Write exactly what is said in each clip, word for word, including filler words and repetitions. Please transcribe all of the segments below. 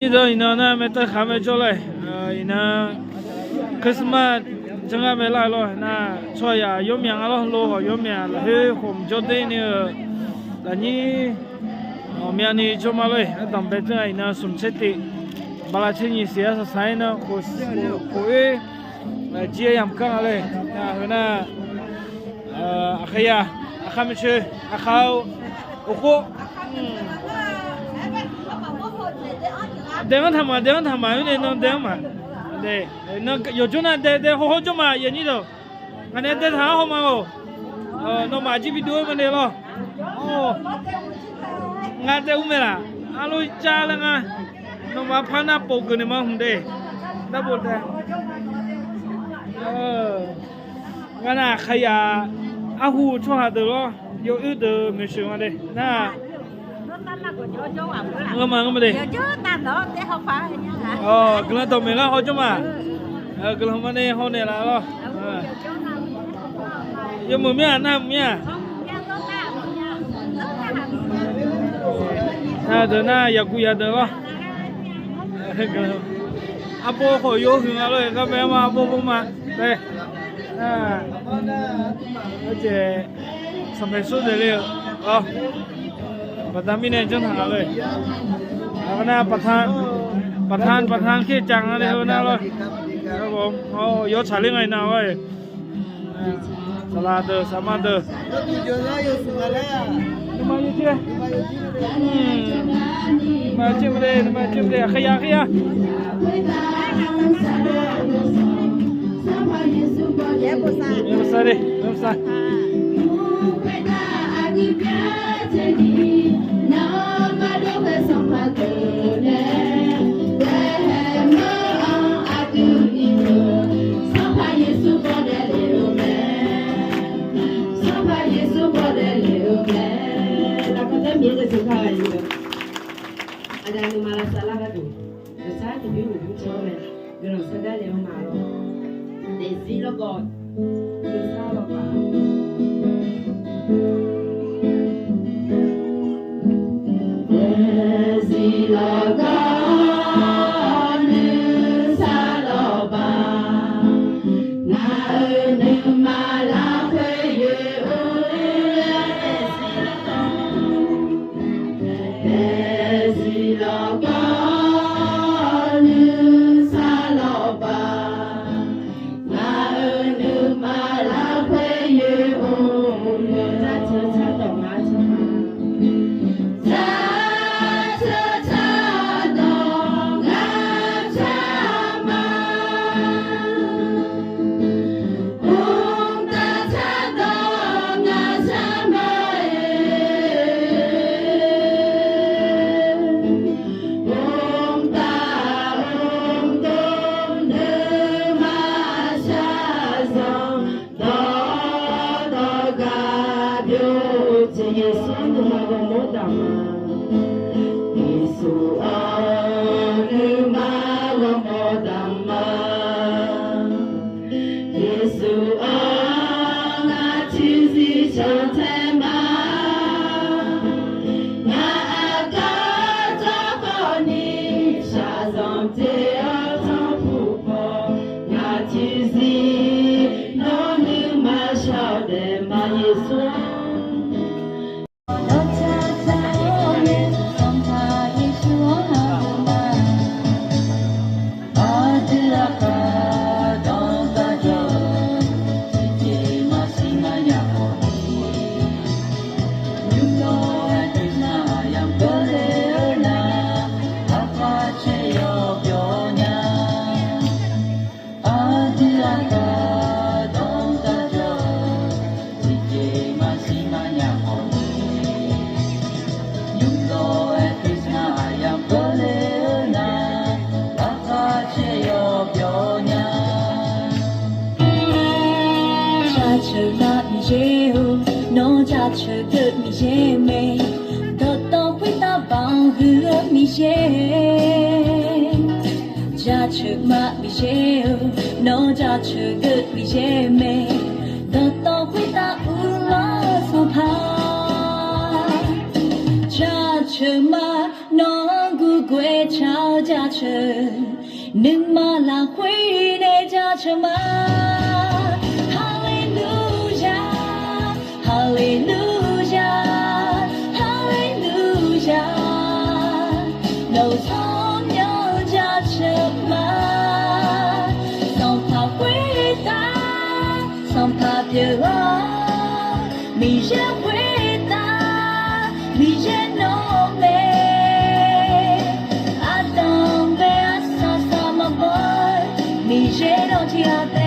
Irdeuv iqnan nar maertaq khaq mae jawr laer, iqnan Christmas janr ngar mae lar lawr nar, tsawrhaqzaq yawmyaq nga lawr, lo hawq yawmyaq lafkhoer khmq jawr der ni-eu lafnyir ghawqmyani jawr ma lor-eq. Ardanq bae teu-aq iqnan smq tser tiv, bala tser nyiq siq-aer saqsaq-aer nar khof oer jir-aer yamq kar nga lor-eq. Heu nar aqkhaq yaq, aqkhaq maeqcoeq, aqkhaq-eu uqkhof dae-anr taq maq, dae-anr taq maq-aer nae nan dae-anr maq. Yawqjawr nar dae dae haw haw jawr ma yanyir deuq. Ngaq nae dae taq-anr haw ma-or. Nawmaf jir bi dov-aer ma nae lawr. Ngar dae ur mae laf. Arlof jar laer ngar. Nawmaf par nar pov geuf naeq ma hmq de. Darbof dae. Ngar nar aqkhaq yaq, arhu tsawrhaq deuq lawr, yawoer deuq maeqcoeq nga de nar. Ngeur ma ngeur ma de. Guiqlanq dawqmaeq lar haw jawr ma. Guiqlanq ma nae haw naeq laf lawr. Yawmuiq mir-aq nar muiq mir-aq. Nar deuq nar yaqguq yadeuq lawr. Arbawr khawf yawhuiq nga lor-eq, garbae ma arbawr bawr ma. Nar, arjeq sanqpaq sawr daeq le-eu, baqda mirnae janr taq nga lor-eq. Nar baqda, baqda, baqda kir cav nga le heu nar lawr. Yawtsaq ler nga iqnan lawr-eq. Saqlaq deuq saqma deuq. Nuima yawcaer, nuima yawcaer ma de, nuima yawcaer ma de, aqkhaq yaq, aqkhaq yaq. Yawsar de, yawsar. Sanqpaq Yeqsur bawdaef lef-eu mae. Lafkhoer taer Miqyaer deuq teugar ghae-eu. Aqda nuima lavsav lar gharduq, yawsar tiqbymr maqbymr caw-awr mae. Guiqlanq sar gar le-eu ma lawr. Daefzir lawrgawv nuisar lawrbaq. Daefzir lawrgawv nuisar lawrbaq. Ngaq-euq nuima lafkhoer yoer-or. Daefzir lawrgawv nuisar lawrbaq. Ngaq-euq nuima lafkhoer yoer-or. Nar tsawrhaq tsawrhaq dawq ngar tsawrhaq, tsawrhaq tsawrhaq dawq ngar tsawrhaq ma. Mqtav tsawrhaq dawq ngar tsawrhaq ma-aer. Mqtav mqdov nuima shaqzanq dawqdawq gaq byov. Tiq Yeqsur nuima ghawrmawr daq ma. Yeqsur-anr nuima ghawrmawr daq ma. Yeqsur-anr ngar tiqzir cantae ma. Ngaq aqgar dawrkhawf ni shaqzanq dzae-awr tanqpuq paw. Ngaq tiqzir nawr nuima shar-awr daef ma Yeqsur. Jaceuq ma Miqyaer-or, nawr jaceuq geuv Miqyaer mae. Dawqtawv khoertav baoq huiq-eu Miqyaer. Jaceuq ma Miqyaer-or, nawr jaceuq geuv Miqyaer mae. Dawqtawv khoertav uvlanr-eu Sanqpaq. Jaceuq ma nawq-anr gurguv-aer ca Jaceuq, nuima lafkhoer nae jaceuq ma. Haleluya, haleluya, haleluya. Nawq-euq tsawrmyanr jaceuq ma. Sanqpaq khoertav, Sanqpaq pyeuf-awr, Miqyaer khoertav, Miqyaer nawr mae. Aqdanq bae arsaq saq maqbaw-eu, Miqyaer nawr tiqghaq taef.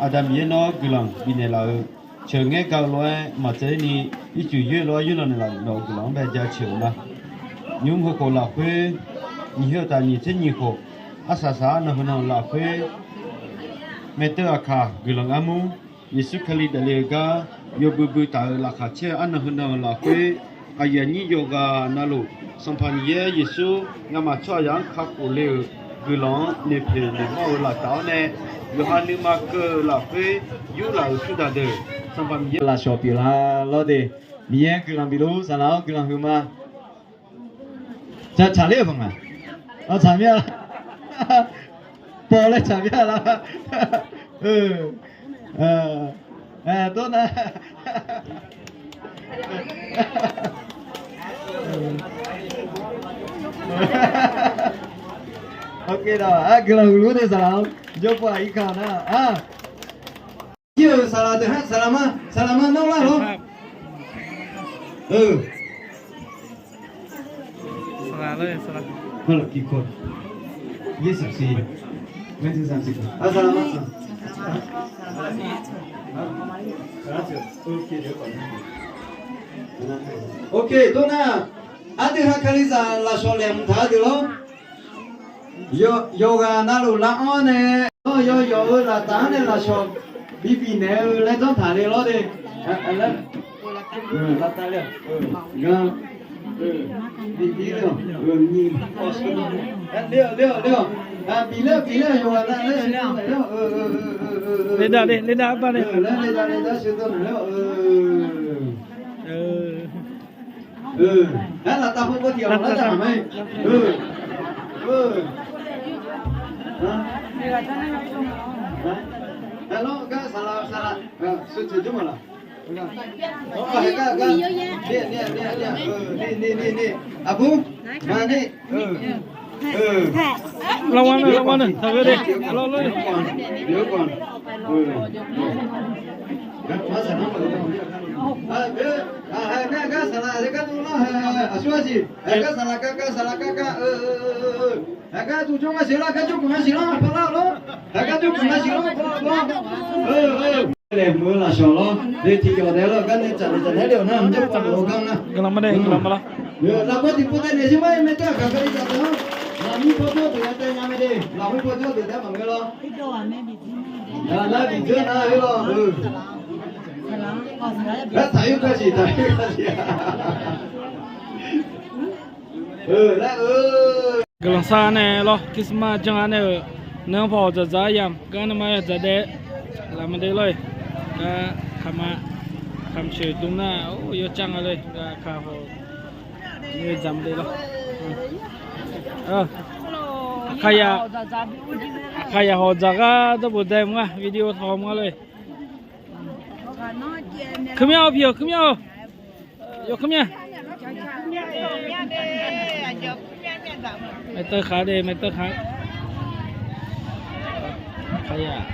Aqda Miqyaer nawr guiqlanq bifnaeq laf-euq, ceuq ngaer ga-eu lof-aer maqtsaev-ir ni, ircuf yoer lof-aer yoernav naeqlaf-euq nawq-euq guiqlanq-anr bae jaceuq-euq ma. Nymr heukhawf lafkhoer, nyiq heu taf nyiq tser nyiq khof, arsaq saq-awr arnan heunan-euq lafkhoer, maeqteuv aqkaq guiqlanq ngar mur, Yeqsur Kali daefle-eu gar yawbui bui taf-euq laqkhaq caer-eu arnan heunan-euq lafkhoer, aqyuif aqnyir yawqghaq navluf, Sanqpaq Miqyaer Yeqsur ngamaf tsawrhaqzaq-anr kakhof le-euq guiqlanq-anr noeqpoeq noeqmawr-eu laftav-awr nae, yawqha nuima keuv-eu lafkhoer yurlaf-euq pyurdaq deuq, Sanqpaq Miqyaer lafshawq pyeuflar lawr de. Miqyaer guiqlanq bifluf saqlaq-awr guiqlanq huiqma. Tsaqler-euq baq nga. Tsaq mir-a. Pawv laer tsaq mir-a lar. Tornar. Guiqlanq huiq luf de saqlaq-awr jawrpov-aq irkaq nar-a. Jir-euq saqlaq deuq-anr saqlaq ma, saqlaq ma nawr lar lawr. Ok, tornar aqdui ha Kalizaq lafshawq laeqhmq taq-eu deuq lawr. Yawqghaq navluf lar-anr nae, yawqyawq-euq laftav-anr nae lafshawq bibif naeq-eu laer janr taq le lawr de. Bif ler-awq, bif ler-awq, yawqghaq nav laer sheuqdov naeq ler-awq. Ler dav le, ler dav arbar nae. Laer le dav le dav sheuqdov naeq ler-awq. Aer, laftav hawbaw tiq ghaq maqlar jar maq mae. Aerlawr gar saqlaq saqlaq sheuqtsoeq jawr maq laq. Haegar gar, ni ni ni ni, aqbur, maqni. Lawar nae, lawar nae taqghae de. Lawr lawr. Aqsur aqsiq, haegar saqlaq gar gar saqlaq gar gar, haegar tuqjawr nga siq lar, gar jawrkuq nga siq lar, pavlar lawr. Haegar jawrkuq nga siq lar, pavlar lawr. Laeqhmq-eu lafshawq lawr, de tiqyawf daef lawr, gar nae tsaf naeq tsaf naeq le-awq nar, mqjawr pawv lof-eu gar nar. Guiqlanq ma de, guiqlanq ma lar. Lafkhoer tiqpov tae naeq shir mar-aer maerteuv aqkaq kali dzaq deuq-anr, lafmir pawjawr deuq ya tae nya mae de, lafkhoer pawjawr deuq taef maqngeur lawr. Nar bidzeur nar-eu lawr-eu. Lar taq-ir ka siq, taq-ir ka siq. Laer-eu. Guiqlanq sar nae lawr, Christmas janr-a nae-euq, nanr paw hawq dzaqdzaq-aer yamq gar nuima yawdzaq daef, laf ma de lawr-e. Gar kaqma, kamq coeq dm nar, or, yawcar nga lor-e. Gar kaq hawq, dzaq ma de lawr. Aqkaqyaq, aqkaqyaq hawq dzaq gar dawrbof dae mr-a, video taq-awr mr-a lor-e. Keuvmyanr-awr pi-awq, keuvmyanr-awq. Yawkmyanr. Maeqteuv khaq de, maeqteuv khaq. Aqkaqyaq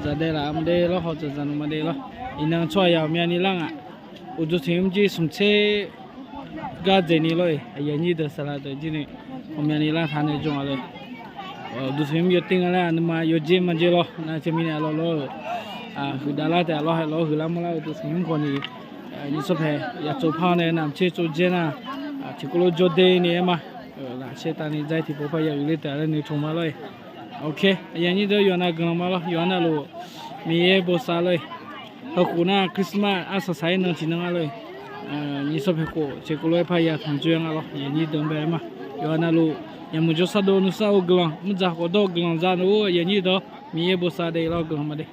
dzaqdaev laf ma de lawr, hawq dzaqdzaq nmr ma de lawr. Iqnan tsawrhaqzaq ghawqmyani lar ngaq. Uqduq tanqnymr jir smq tser gar dzaeqni lawr-e, aqyuif aqnyir deuq saqlaq deuq jir ni ghawqmyani lar taq nae jan-a lor. Uqduq tanqnymr yawtir nga laer nuima yawjer majer lawr, nar teumirnae aqlawq lawr-euq huiqdav lar taef, aqlawq haq lawr huiqlar mawrlar-eu uqduq tanqnymr khawf ni, nyiq tsawrpae yaqtsov par nae navmaqtser tsovjaer nar, tiqkawv lof jawrder ni aer ma. Lafcaer tavni dzar tiqpov par ya uiqler taef laer noeqtmq ma lawr-e. Ok, aqyuif aqnyir deuq yawqha-anr guiqlanq ma lawr, yawqha navluf Miqyaer bosav lor-e. Heukhof nar Christmas arsaq saq-aer nan tiqnan nga lor-e. Nyiq tsawrpae khof tiqkawv lof-aer par ya tanqdzoer nga lawr, aqyuif aqnyir deuq-anr bae aer ma. Yawqha navluf yaqmuiq jawrsar dov nuisar-eu guiqlanq, mrdzaq khawf dawr-eu guiqlanq za nuf-ur, aqyuif aqnyir deuq Miqyaer bosav daef lawr, guiqlanq ma de.